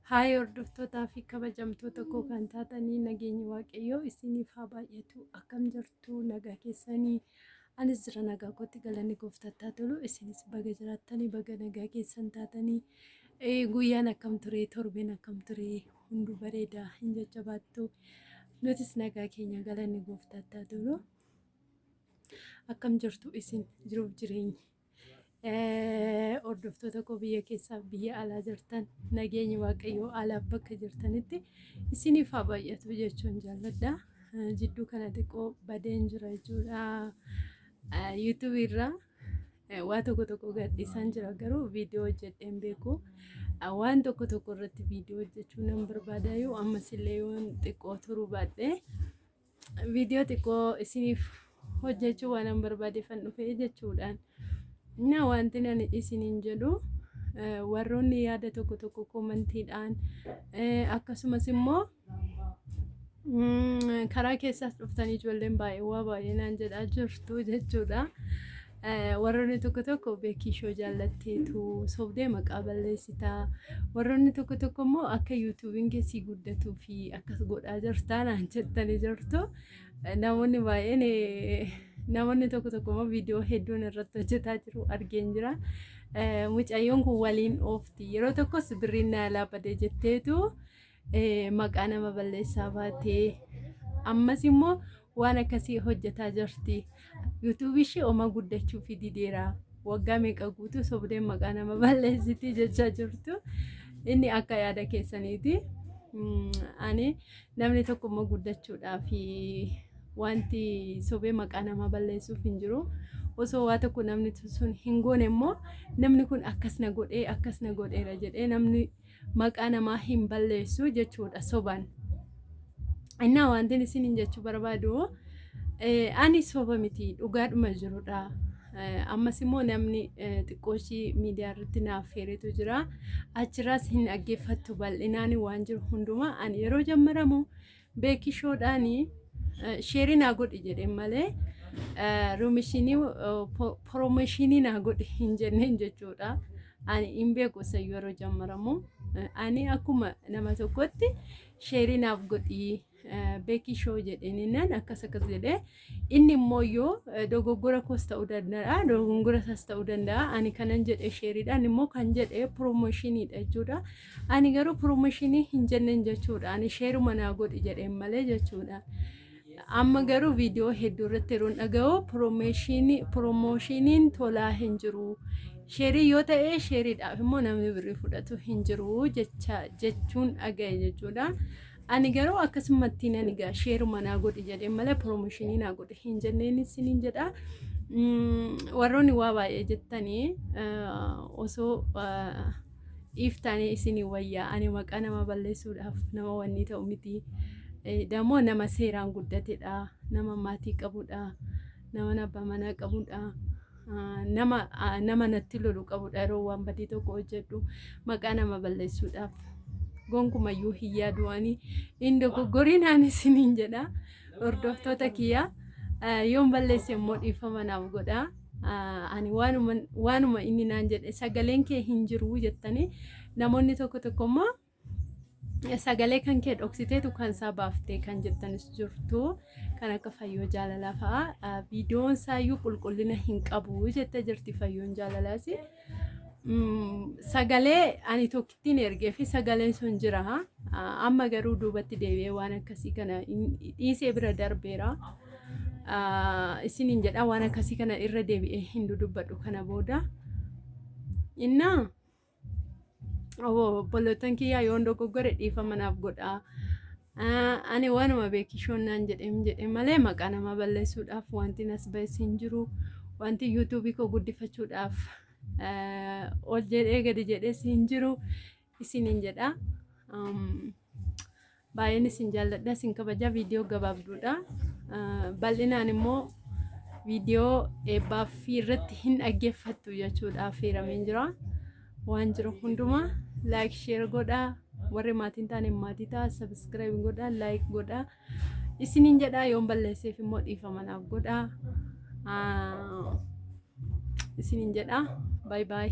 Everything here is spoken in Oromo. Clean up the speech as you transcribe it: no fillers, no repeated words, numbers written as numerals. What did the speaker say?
Haay hordoftootaa fi kabajamtoota koo kan taatanii nageenyi Waaqayyoo isiniif haa baay'atu. Akkam jirtu nagaa keessanii? Anis jira nagaa kootti galanni gooftaatti haa tolu. Isinis baga jiraattanii baga nagaa keessan taatanii. Guyyaan akkam ture? Torbeen akkam ture? Hunduu bareeda hin jajjabaattu. Nutis nagaa keenya galanni gooftaatti haa tolu. Akkam jirtu isin jiruuf jireenyi? Hordoftoota koo biyya keessaaf biyya alaa jirtan nageenyi waaqayyoo alaaf bakka jirtanitti isiniif haa baay'atu jechuun jaalladha. Jidduu kana xiqqoo badeen jira jechuudha. Yuutuubii irraa waa tokko tokko gadhiisaan jira garuu viidiyoo hojjedhee hin beeku. Waan tokko tokko irratti viidiyoo hojjechuu nan barbaadayyuu ammas illee yoon xiqqoo turuu baadhee viidiyoo xiqqoo isiniif hojjechuu waanan barbaadeefan dhufe jechuudhaan. Na wanti ani isiniin jedhu warroonni yaada tokko tokko komantiidhaan akkasumas immoo karaa keessaas dhuftanii ijoolleen baay'ee waa baay'ee naan jedhaa jirtu jechuudha. Warroonni tokko tokko beekishoo jaallatteetu sobdee maqaa balleessitaa. Warroonni tokko tokko immoo akka yuutuubiin kee sii guddatuu fi akkas godhaa jirtaa naan jettanii jirtu. Namoonni baay'een namoonni tokko tokko immoo viidiyoo hedduun irratti hojjetaa jiru argeen jira. Mucayyoon kun waliin oofti. Yeroo tokkos birriin na jalaa bade jetteetu maqaa nama balleessaa baatee ammas immoo waan akkasii hojjetaa jirti. Yuutuubii ishee oma guddachuu fi dideera. Waggaa meeqa guutuu sobdeen maqaa nama balleessiti jechaa jirtu. Inni akka yaada keessaniiti. Ani namni tokko immoo guddachuudhaaf wanti sobee maqaa namaa balleessuuf hin jiru. Osoo waa tokko namni sun hin goone immoo namni kun akkas na godhee akkas na godheera jedhee namni maqaa namaa hin balleessu jechuudha sobaan. Innaa wantin isiniin jechuu barbaadu ani soba miti dhugaadhuma jirudha. Ammas immoo namni xiqqoo ishii miidiyaa irratti naaf feeretu jira. Achirraas hin dhaggeeffattu bal'inaan waan jiru hundumaa ani yeroo jammaramu beekishoodhaan sheerii naa godhi jedheen malee ruumishinii poromoshinii naa godhi hin jenneen jechuudha. Ani hin beeku isa yeroo jammaramu. Ani akkuma nama tokkotti sheerii naaf godhi beekishoo jedheeninaan akkas akkas jedhee inni immoo yoo dogoggora koos ta'uu danda'a dogoggora isaas ta'uu danda'a ani kanan jedhe sheeriidhaan immoo kan jedhe piroomoshiniidha jechuudha. Ani garuu piroomooshinii hin jenneen jechuudha. Ani sheeruma naa godhi jedheen malee jechuudha. Amma garuu viidiyoo hedduu irratti yeroon dhaga'u piroomoshiniin tolaa hin jiru. Sheerii yoo ta'e sheeriidhaaf immoo namni birrii fudhatu hin jiru jecha jechuun dhaga'e jechuudha. Ani garuu akkasumatti nan egaa sheeruma naa godhi jedheen malee piroomooshinii naa godhi hin jenneen isiniin jedha. Warroonni waa baay'ee jettanii osoo dhiiftaanii isinii wayyaa ani maqaa nama balleessuudhaaf nama wanni ta'u miti. Dammoo nama seeraan guddatedha. Nama maatii qabudha. Nama abbaa manaa qabudha. Nama nama natti lolu qabudha yeroo waan badii tokko hojjedhu maqaa nama balleessuudhaaf gonkumayyuu hin yaadu ani hin dogoggoriin ani isiniin jedha hordoftoota kiyya yoon balleesse immoo dhiifama naaf godha. Ani waanuma waanuma inni naan jedhe sagaleen kee hin jiru jettanii namoonni tokko tokko immoo sagalee kan kee dhoksiteetu kan isaa baaftee kan jettanis jirtu kan akka fayyoo jaalalaa fa'a viidiyoon isaayyuu qulqullina hin qabu jettee jirti fayyoon jaalalaas. Sagalee ani tokkittiin ergee fi sagaleen sun jira. Amma garuu duubatti deebi'ee waan akkasii kana dhiisee bira darbeera. Isiniin jedha waan akkasii kana irra deebi'ee hin dudubbadhu kana booda. Innaa Obboloottan kiyyaa yoon dogoggore dhiifama naaf godhaa. Ani waanuma beekishoon naan jedheem jedhe malee maqaa namaa balleessuudhaaf wanti nas ba'es hin jiru. Wanti yuutuubii koo guddifachuudhaaf ol jedhee gadi jedhes hin jiru isiniin jedha. Baay'een isin jaalladha isin kabaja viidiyoo gabaabduudha. Bal'inaan immoo viidiyoo eebbaaf irratti hin dhaggeeffattu jechuudha affeerameen jira. Waan jiru hundumaa laayik sheer godhaa warri maatiin taane maatii ta'a sabiskiraayib godhaa laayik godhaa isiniin jedhaa yoon balleesseef immoo dhiifama naaf godhaa isiniin jedhaa baay baay.